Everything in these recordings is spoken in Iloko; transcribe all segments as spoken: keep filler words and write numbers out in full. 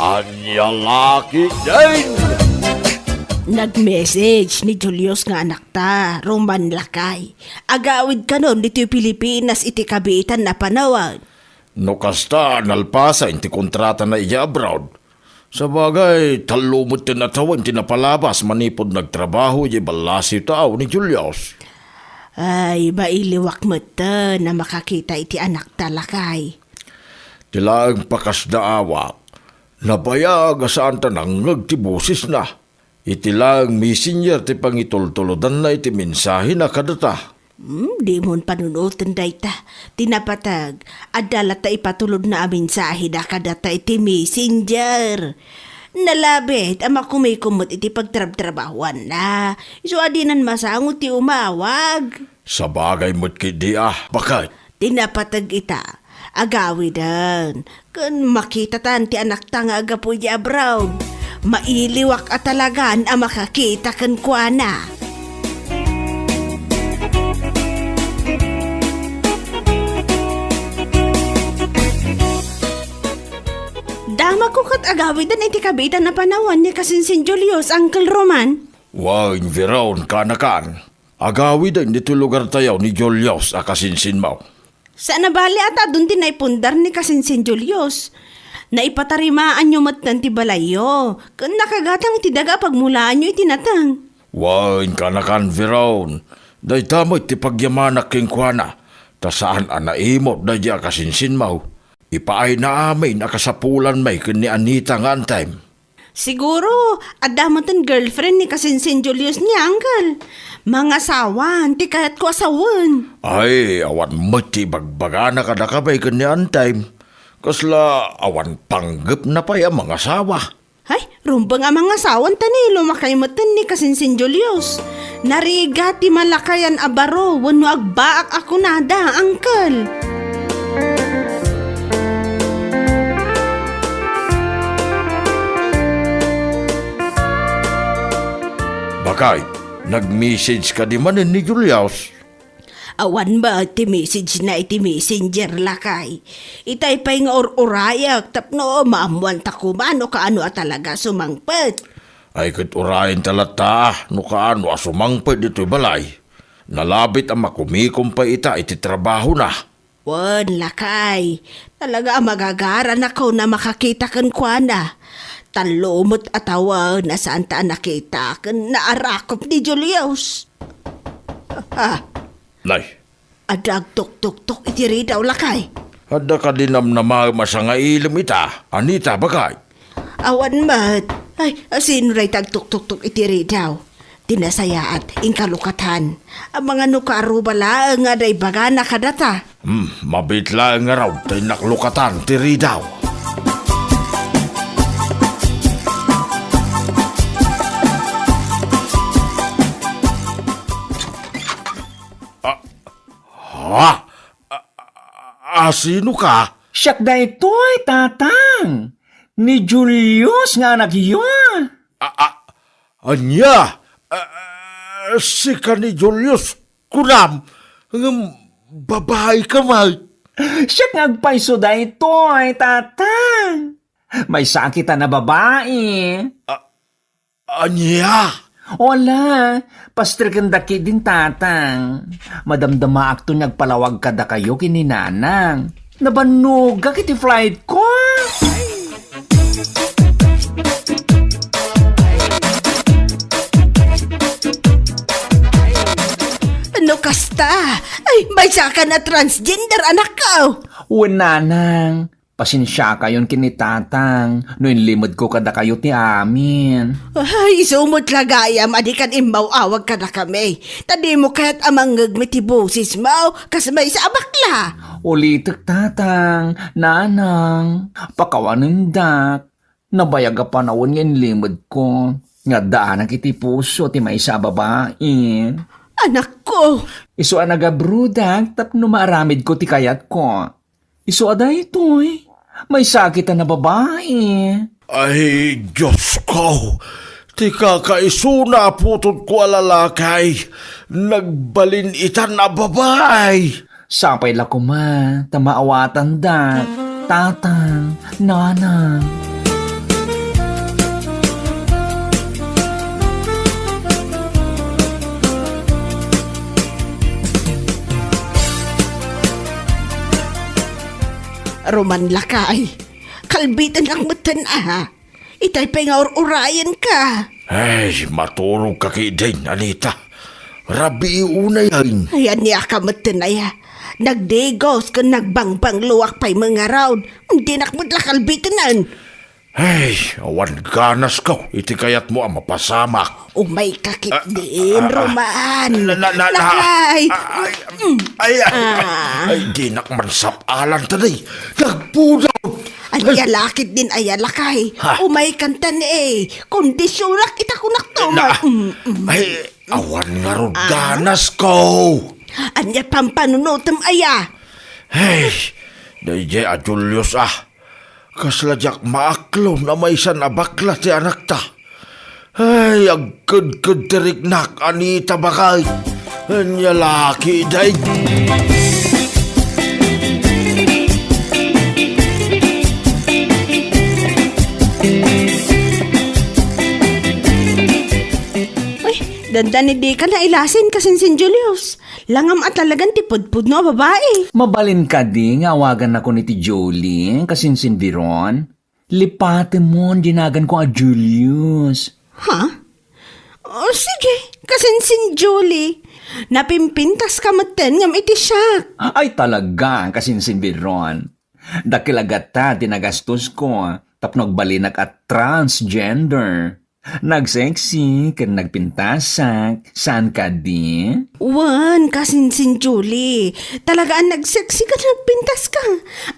Ania la ketdin? Nag-message ni Julius nga anakta, Roman, lakay. Agawid kanon ditoy Pilipinas iti kabiitan a panawen. No kasta, nalpasen ti kontratana idiay abroad. Sabagay, tallo met ti natawen ti napalabas manipud nagtrabaho idiay ballasiw ti aw ni Julius. Ay, mailiwak metten a makakita iti anakta, lakay. Ti laeng pakasdaawak, nabayag a saanta nangngeg ti bosesna. Iti laeng messenger ti pangitultulodanna iti mensahena kadata. Hmm, dimon panunoten dayta. Ti napateg, adda latta ipatulodna a mensaheda kadata iti messenger. Nalabit a makumikom met iti pagtrabtrabahoanna. Isu a dinan masango ti umawag. Sabagay met ketdi a, baket. Ti napateg ita, agawiden, ken makitatan ti anakta nga aggapu idiay abroad. Mailiwak a talagan a makakita kenkuana. Damagko ket agawiden iti kabiitan a panawen ni kasinsin Julius, Uncle Roman. Wen, Veron, kanakan. Agawiden ditoy lugartayo ni Julius a kasinsinmo. Saan a bali a ta adun ti naipundar ni kasinsin Julius. Naipatarimaanyo metten ti balayyo, ken nakagatang iti daga a pagmulaanyo iti nateng. Wen, kanakan, Veron. Dayta met ti pagyamanak kenkuana, ta saan a naimut daydi a kasinsinmo. Ipaayna amin a kasapulan met ken ni Anita nga antayem. Siguro, adda metten girlfriend ni kasinsin Julius ni Uncle. Mangasawa, ti kayatko a sawen. Ay, awan met ti ibagbagana kadakami ken ni antayem. Kasla awan panggepna pay a mangasawa. Ay, rumbeng a mangasawan ta ni lumakay metten ni kasinsin Julius. Narigat ti malakayan a baro wenno agbaak a kunada, Uncle. Bakay, nag-message kadi manen ni Julius? Awan met ti message na iti messenger, lakay. Itay pay nga ur-urayak tapno maammuan ta koma no kaano a talaga sumangpet. Ay, ket urayen ta latta no kaano a sumangpet ditoy balay. Nalabit a makumikom pay ita iti trabahona. Wen, lakay. Talaga a magagaranakon a makakita kenkuana. Tallo met a tawen a saanta a nakita ken naarakop ni Julius. Ah, Nay. Adda agtuktuktok iti ridaw, lakay. Adda kadi namnamaem a sangailem ita, Anita, bakay? Awan met. Ay, sino dayta agtuktuktok iti ridaw? Ti nasayaat, inka lukatan. Amangan no kaarruba laeng nga adda ibagana kadata. Hmm, mabiit laeng ngarud ta innak lukatan ti ridaw. Ah, ha? A, a, a, sino ka? Siak daytoy, Tatang. Ni Julius nga anakyo. A, a, ania? A, a, sika ni Julius, kunam. Ngem babai ka met. Siak nga agpayso daytoy, Tatang. Maysa a kita a babai. A, Ania? Wala, pastreken da ketdin, Tatang. Madamdamaakto nga agpalawag kadakayo ken ni Nanang. Nabannogak iti flight ko. No kasta, ay, maysa ka a transgender, anakko. Wen, Nanang. Pasensiakayon ken ni Tatang no inlimedko kadakayo ti amin. Ay, isu met la gayam a dikan immaw-awag kadakami. Ta dimo kayat a mangngegmi ti bosesmo, kas maysa a bakla. Ulitek, Tatang, Nanang, pakawanendak. Nabayag a panawen nga inlimedko, nga addaanak iti puso ti maysa a babai. Anakko! Isu a nagabrodak tapno maaramidko ti kayatko. Isu a daytoy, maysa a kita a babai. Ay, Diosko! Ti kakaisuna a putodko a lalaki, nagbalin itan a babai! Sapay la koma ta maawatanda, Tatang, Nanang. Roman, lakay, kalbitennak metten a. Itay pay nga ur-urayenka. Ay, maturogka ketdin, Anita. Rabii unayen. Ay, ania ka metten aya? Nagdigos ken nagbangbangluak pay met ngarud. Dinak met la kalbitenen. Ay, awan ganasko iti kayatmo a mapasamak. Umayka ketdin, ah, ah, Roman. Na, na, na, na, lakay. Ah, ay, mm, ay, ay, ah, ay, dinak man sap-alan tadi. Nagpudot. Ania la ketdin aya, lakay. Ha? Umaykan ta ni, eh. Kondisionak ita kunak to. Na, mm, mm, ay, awan ngarud, ah, ganasko. Ania pampanunotem aya? Hey, daydiay a Julius, ah. Kasla diak maaklon a maysan a bakla ti anakta. Ay, agkedked ti riknak, Anita, baket. Ania la ketdin. Ay, dandani dika nailasin, kasinsin Julius. Langam a talagan ti pudpudno a babai. Mabalin kadi nga awagannakon iti Julie, kasinsin Veron? Lipatemon di naganko a Julius. Ha? O, sige, kasinsin Julie. Napimpintaska metten ngem iti siak. Ay, talaga, kasinsin Veron. Dakkel a gatad ti nagastosko tapno agbalinak a transgender. Nagsexy ken nagpintasak, saan kadi? Wen, kasinsin Julie. Talaga a nagsexy ken nagpintaska.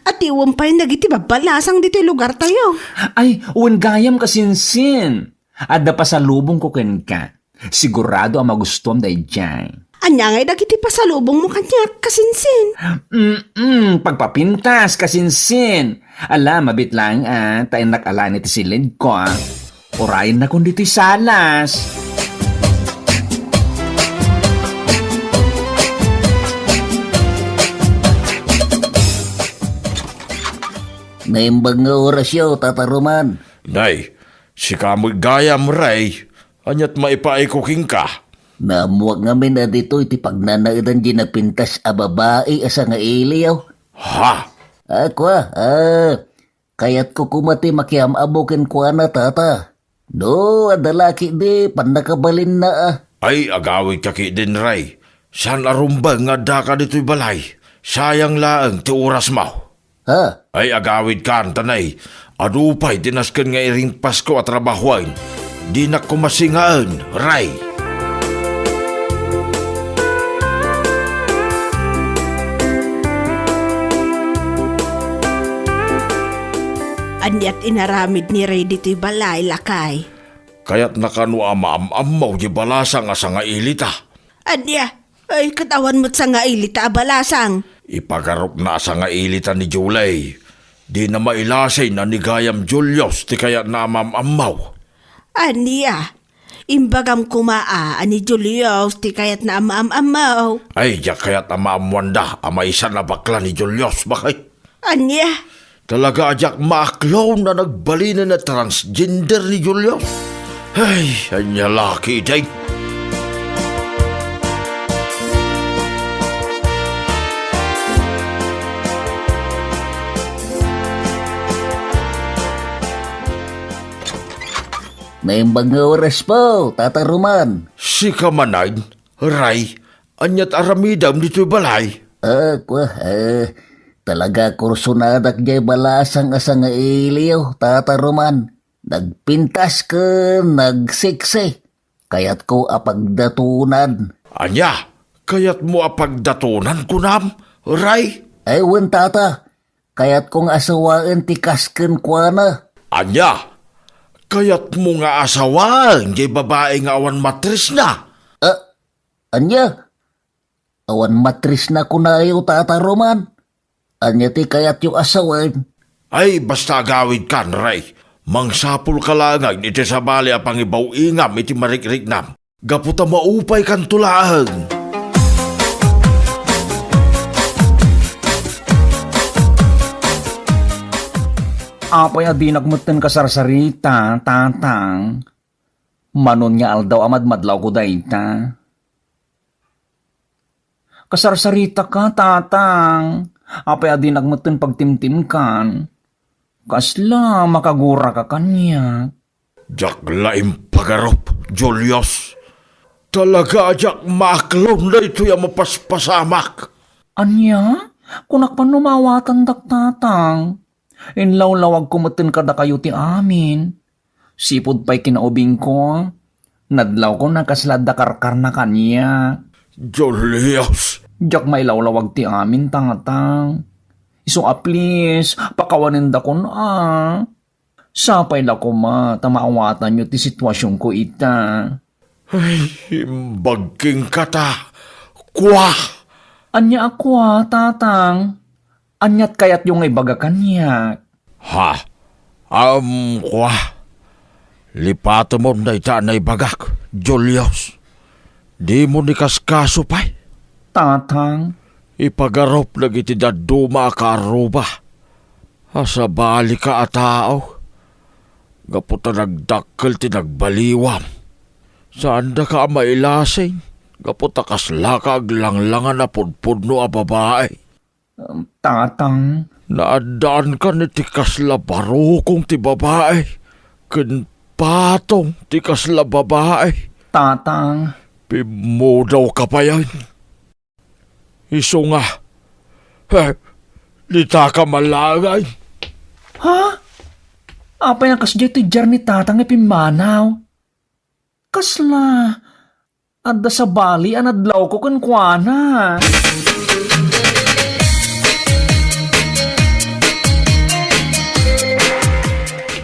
Atiwem pay dagiti babbalasang ditoy lugartayo. Ay, wen gayam, kasinsin. Adda pasalubongko kenka. Sigurado a magustuam daydiay. Ania ngay dagiti pasalubongmo kaniak, kasinsin? Mm-mm, pagpapintas, kasinsin. Ala, mabit laeng, ah, ta innak alaen iti silidko, ah. Urayennakon ditoy salas. Naimbag nga orasyo, Tata Roman. Nay, sika met gayam, Ray. Aniat maipaayko kenka? Naammoak ngamin a ditoy ti pagnanaedan diay napintas a babai a sangailiyo. Ha? A, kua, a, kayatko koma ti makiam-ammo kenkuana, Tata. No, adda la ketdi, pannakabalinna, a. Ay, agawidka ketdin, Ray. Saan a rumbeng nga addaka ditoy balay. Sayang laeng ti orasmo. Ha? Ay, agawidkan, ta nay, adu pay ti nasken nga iringpasko a trabahoen. Dinak koma singaen, Ray. Aniat inaramid ni Ray ditoy balay, lakay? Kayatna kano a maam-ammo diay balasang a sangailita. Ania? Ay, ket awan met sangailita a balasang. Ipagarupna a sangailita ni Julie. Dina mailasin a ni gayam Julius ti kayatna a maam-ammo. Ania? Imbagam koma a, a ni Julius ti kayatna a maam-ammo. Ay, diak kayat a maammoanda a maysan a bakla ni Julius, baket. Ania? Talaga a diak maaklon a nagbalinen a transgender ni Julius. Ay, ania la ketdin. Naimbag nga oras po, Tata Roman. Sika manen, Ray, aniat aramidem ditoy balay? Ah, kua, eh, talaga kursonadak diay balasang a sangailiyo, Tata Roman. Nagpintas ken nagseksi. Kayatko a pagdatonan. Ania? Kayatmo a pagdatonan, kunam, Ray? Ay, wen, Tata. Kayatko nga asawaen ti kas kenkuana. Ania? Kayatmo nga asawaen diay babai nga awan matrisna? Ah, ania? Awan matrisna kunayo, Tata Roman. Ania ti kayatyo a sawen? Ay, basta agawidkan, Ray. Mangsapulka laengen iti sabali a pangibaw-ingam iti marikriknam. Gapu ta maupaykanto laeng. Apay a dinak metten kasarsarita, Tatang? Manon nga aldaw a madmadlawko dayta. Kasarsaritaka, Tatang. Apay a dinak metten pagtimtimkan? Kasla makaguraka kaniak. Diak la impagarup, Julius. Talaga a diak maaklon daytoy a mapaspasamak. Ania? Kunak pay no maawatandak, Tatang. Inlawlawagko metten kadakayo ti amin. Sipud pay kinaubingko, nadlawko a kasla adda karkarna kaniak. Julius! Diak mailawlawag ti amin, Tatang. Isu a please, pakawanendakon a. Sapay la koma ta maawatanyo ti situasionko ita. Ay, imbag kenka ta. Kua! Ania a kua, Tatang? Aniat kayatyo nga ibaga kaniak? Ha? Am, kua. Lipatemon dayta a naibagak, Julius. Dimo ni kaskaso pay. Tatang. Ipagarup dagiti dadduma a kaarruba a sabalika a tao, gapu ta nagdakkel ti nagbaliwam. Saandaka a mailasing, gapu ta kaslaka aglanglangan a pudpudno a babai. Tatang. Naaddaankan iti kasla barukong ti babai, ken patong ti kasla babai. Tatang. Pimmudawka payen. Isu nga, eh, ditaka malaengen. Ha? Apay a kasdiay ti diar ni Tatang nga pimmanaw? Kasla, adda sabali a nadlawko kenkuana.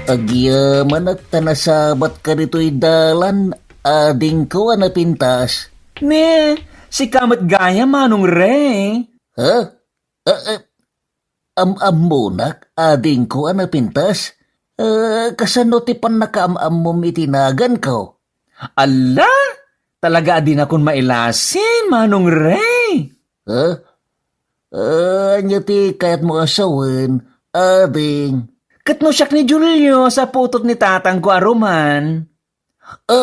Agyamanak ta nasabatka ditoy dalan, adingko a napintas. Ne, sika met gayam, Manong Ray. Ha? A, a, am-ammonak, adingko a napintas? A, kasano ti pannakaam-ammom iti naganko? Alla! Talaga a dinakon mailasin, Manong Ray. Ha? A, ania ti kayatmo a sawen, ading? Ket no siak ni Julius a putot ni tatangko a Roman. A,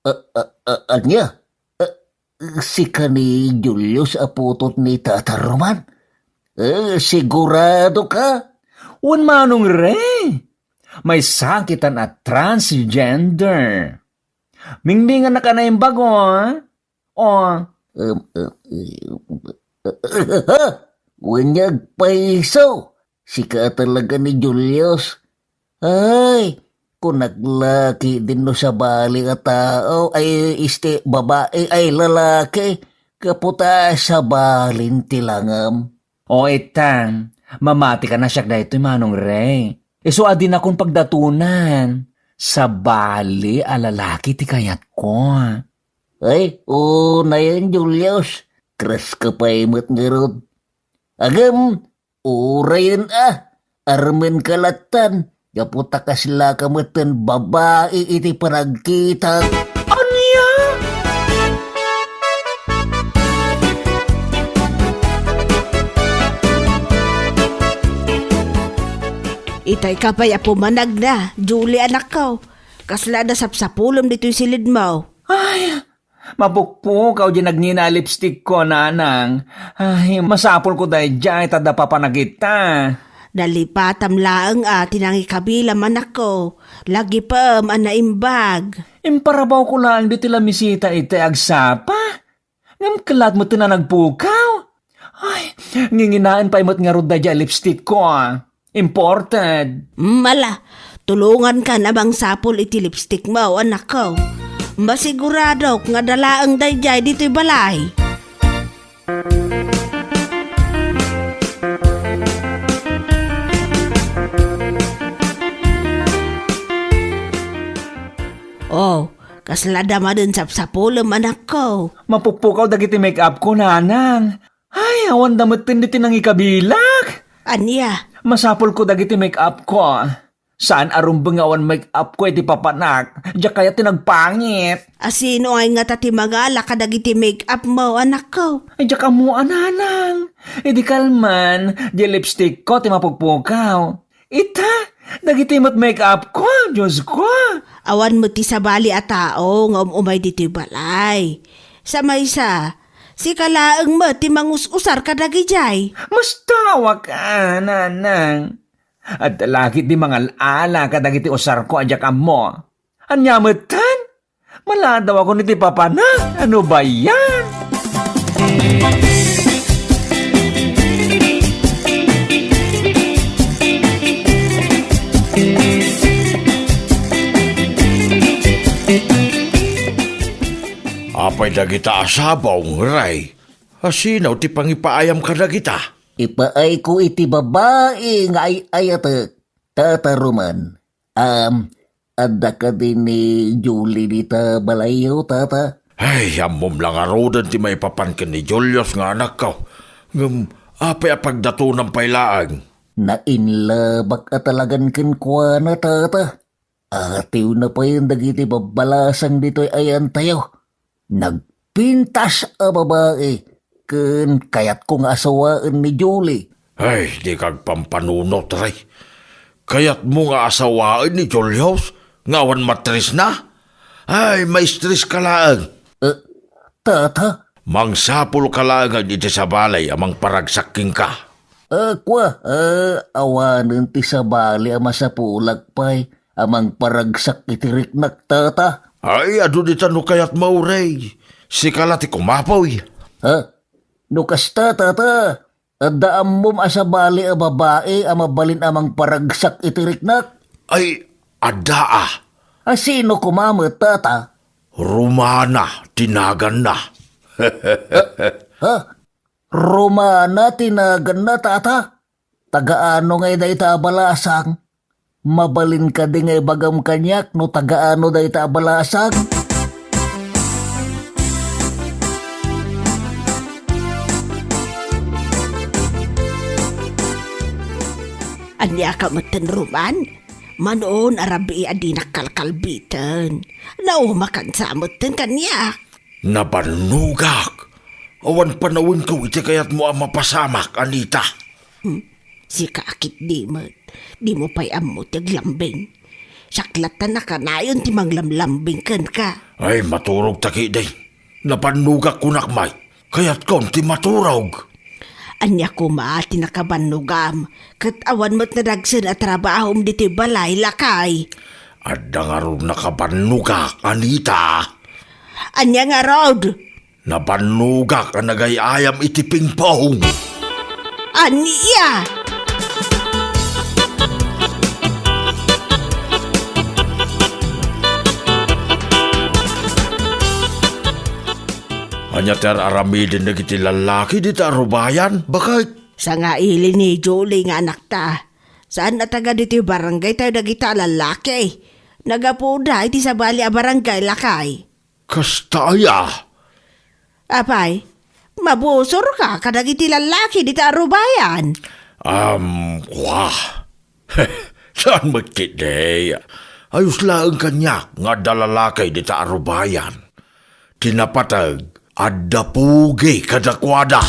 a, a, a, ania? A, sika ni Julius a putot ni Tata Roman? A, sigurado ka? Wen, Manong Ray. Maysa kita a transgender. Mingminganak a naimbag, o. O. Um, um, um, wen nga agpayso, sika talaga ni Julius. Ay, kunak la ketdin no sabali a tao, ay, este, babai, ay, lalaki, gapu ta sabalin ti langam. O, ita, mamati ka na siak daytoy, Manong Ray. Isu a dinakon pagdatonan. Sabali a lalaki ti kayatko. Ay, unayen, Julius. Kras ka pay met ngarud. Agem, urayen a. Armenka lattan. Gapu ta kaslaka metten babai iti panagkitak. Ania? Itay ka pay a pumanagna, Julie, anakko. Kasla adda sapsapulem ditoy silidmo. Ay, mapukpukaw diay nagngina a lipstickko, nanang. Ay, masapulko daydiay ta adda papanak ita. Nalipatam laeng a ti nangikabilam, anakko. Lagipem a naimbag. Imparabawko laeng ditoy lamisita ita agsapa. Ngem kellat met ti nanagpukaw. Ay, nginginaen pay met ngarud daydiay lipstickko, a. Imported. Mm, ala, tulongankan a mangsapul iti lipstickmo, anakko. Masiguradok nga adda laeng daydiay ditoy balay. O, kasla adda manen sapsapulem, anakko. Mapukpukaw dagiti make-upko, nanang. Ay, awanda metten ditoy nangikabilak. Ania? Masapulko dagiti make-upko. Saan a rumbeng nga awan make-upko iti papanak. Diak kayat ti nagpangit. A sino ngay ngata ti mangala kadagiti make-upmo, anakko? Ay, diak ammo, nanang. Idi kalman, diay lipstickko ti mapukpukaw. Ita, dagiti met make-upko, Diosko. Awan met ti sabali a tao nga um-umay ditoy balay. Sa maysa, Sika laeng met ti mangus-usar kadagijay. Mastawak a, nanang. Adda la ketdi mangal-ala kadagiti usarko a diak ammo. Ania metten? Maladawakon iti papanak. Ano ba yan? Apay dagita a sabong, Ray? Asino ti pangipaayam kadagita? Ipaayko iti babai nga ay-ayatek, Tata Roman. Am, adda kadi ni Julie dita balayyo, Tata? Ay, ammom la ngaruden ti maipapan ken ni Julius nga anakko. Ngem apay a pagdatonam pay laeng? Nainlabak a talagan kenkuana, Tata. Atiwna payen dagiti babbalasang ditoy ayantayo. Nagpintas a babai ken kayatko nga asawaen ni Julie. Ay, dika agpampanunot, Ray. Kayatmo nga asawaen ni Julius nga awan matrisna? Ay, maistreska laeng. Eh, Tata? Mangsapulka laeng iti sabali a mangparagsak kenka. Ah, kua, ah, awanen ti sabali a masapulak pay a mangparagsak iti riknak, Tata. Ay, adu dita no kayatmo, Ray. Sika la ti kumapuy. Ha? No kasta, Tata, adda ammom a sabali a babai a mabalin a mangparagsak iti riknak? Ay, adda a. A sino koma met, Tata? Romana ti naganna. Ha? Romana ti naganna, Tata? Tagaano ngay dayta a balasang? Mabalin kadi nga ibagam kaniak no tagaano dayta a balasang? Ania ka metten, Roman? Manon a rabii a dinak kalkalbiten. Naumakan sa metten kaniak. Nabannogak. Awan panawenko iti kayatmo a mapasamak, Anita. Hmm, sika a ketdi met. Dimo pay ammo ti aglambing. Siak latta nakanayon ti manglamlambing kenka. Ay, maturogta ketdi. Nabannogak kunak, may. Kayatkon ti maturog. Ania koma ti nakabannogam, ket awan met nadagsen a trabahom ditoy balay, lakay? Adda ngarud nakabannogak, Anita. Ania ngarud? Nabannogak a nagay-ayam iti pingpong. Ania? Ania ti ar-aramiden dagiti lallaki dita a rubayan, baket? Sangaili ni Julie nga anakta. Saan a taga ditoy barangay tayo dagita a lallaki. Nagapuda iti sabali a barangay, lakay. Kasta aya? Apay, mabusorka kadagiti lallaki dita a rubayan? Um, wah. Saan met ketdi? Ayos laeng kaniak nga adda lalaki dita a rubayan. Ti napateg, adda pugi kadakuada.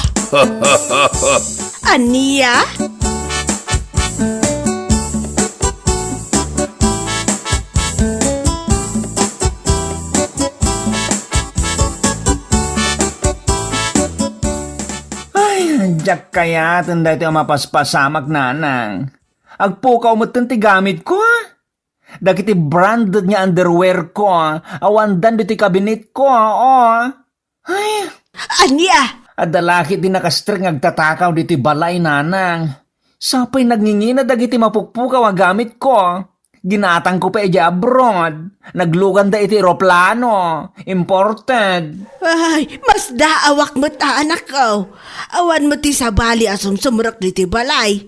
Ania? Ay, diak kayaten daytoy a mapaspasamak, nanang. Agpukaw metten ti gamitko, a. Dagiti branded nga underwear ko, a, awandan ditoy cabinet ko, a, o. Ay. Ania? Adda la ketdi nakastrek nga agtatakaw ditoy balay, nanang. Sapay nagngingina dagiti mapukpukaw a gamit ko. Ginatangko pay idiay abroad. Nagluganda iti eroplano. Imported. Ay, masdaawak met a, anakko. Awan met ti sabali a sumsumrek ditoy balay.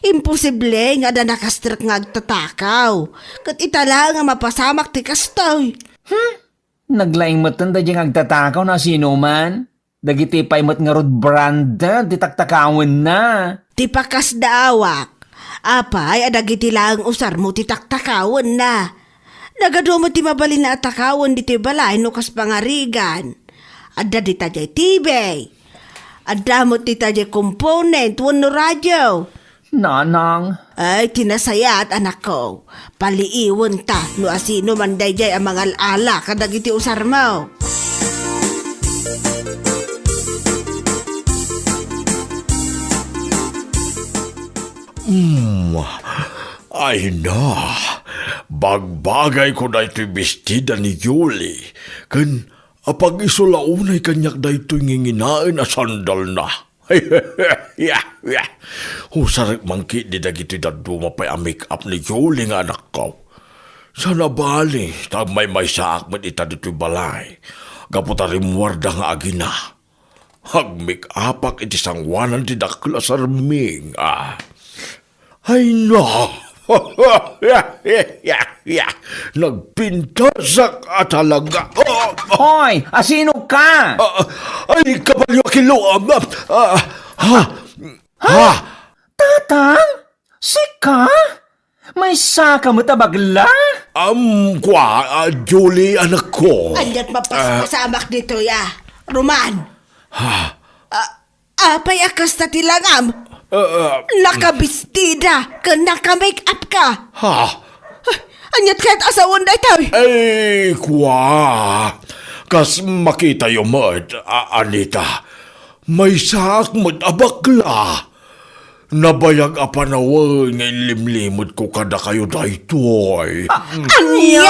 Imposible nga adda nakastrek nga agtatakaw. Ket ita laeng a mapasamak ti kastoy. Hmm? Naglaing metten daydiay nga agtatakaw no asinoman. Dagiti pay met ngarud branded ti taktakawenna. Ti pakasdaawak. Apay a dagiti laeng usarmo ti taktakawenna. Nagadu met ti mabalin a takawen ditoy balay no kas pangarigan. Adda dita diay T V. Adda met dita diay component wenno radio. Nanang. Ay, ti nasayaat, anakko. Paliiwenta no asinoman daydiay a mangal-ala kadagiti usarmo. Hmm, ay na, bagbagayko daytoy bestida ni Julie, ken apag-isu la unay kaniak daytoy nginginaen a sandalna. Usarek man ketdi dagitoy dadduma pay a make-up ni Julie nga anakko. Saan a bali, ta agmaymaysaak met ita ditoy balay, gapu ta rimmuarda nga agina. Agmik-apak iti sangoanan ti dakkel a sarming, a. Ay, no! Nagpintasak a talaga. Oh! Hoy, asino ka? Ah, ay, kabalyo a kiluam. Ah, ha? Ha? Tatang? Sika? Maysaka met a bagla? Am, kua, ah, Julie, anakko. Ania't mapaspasamak ditoy, a, Roman? Ha? Ah, apay a kasta ti langam? Ah, ah. Nakabestida ken naka-make-up ka. Ha? Ah, ania't kayat a sawen daytoy? Ay, kua. Kas makitayo met, a, Anita, maysaak met a bakla. Nabayag a panawen nga inlimlimedko kadakayo daytoy. A-, ania?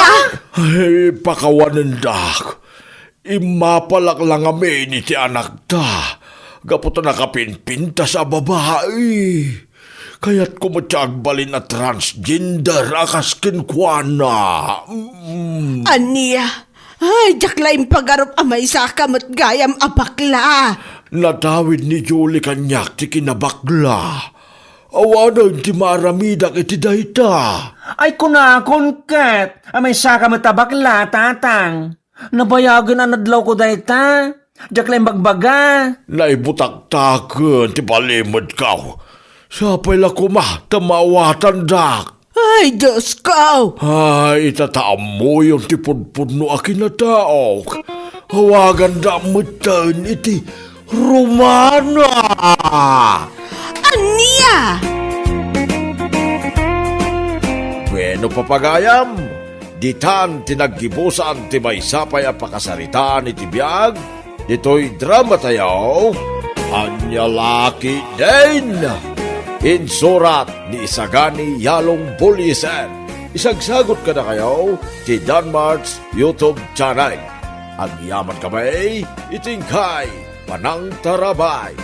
Ay, pakawanendak. Immapalak la ngamin iti anakta, gapu ta nakapinpintas a babai. Kayatko met ti agbalin a transgender a kas kenkuana. Mm. Ania? Ay, diak la impagarup a maysaka met gayam a bakla. Nadawid ni Julie kaniak ti kinabakla. Awanen ti maaramidak iti dayta. Ay, kunakon ket a maysaka met a bakla, tatang. Nabayagen a nadlawko dayta. Diak la imbagbaga. Naibutaktaken ti palimedko. Sapay la koma ta maawatandak. Ay, Diosko! Ay, ita ta ammoyon ti pudpudno a kinataok. Awagandak metten iti Romana! Ania? Bueno, papagayam, ditan ti naggibusan ti maysa pay a pakasaritaan iti biag ditoy drama tayo, Ania La Ketdin. Insurat ni Isagani Yalong Buliesen. Isagsagot kadakayo ti Danmart's YouTube channel. Agyaman kami iti inkay panangtarabay.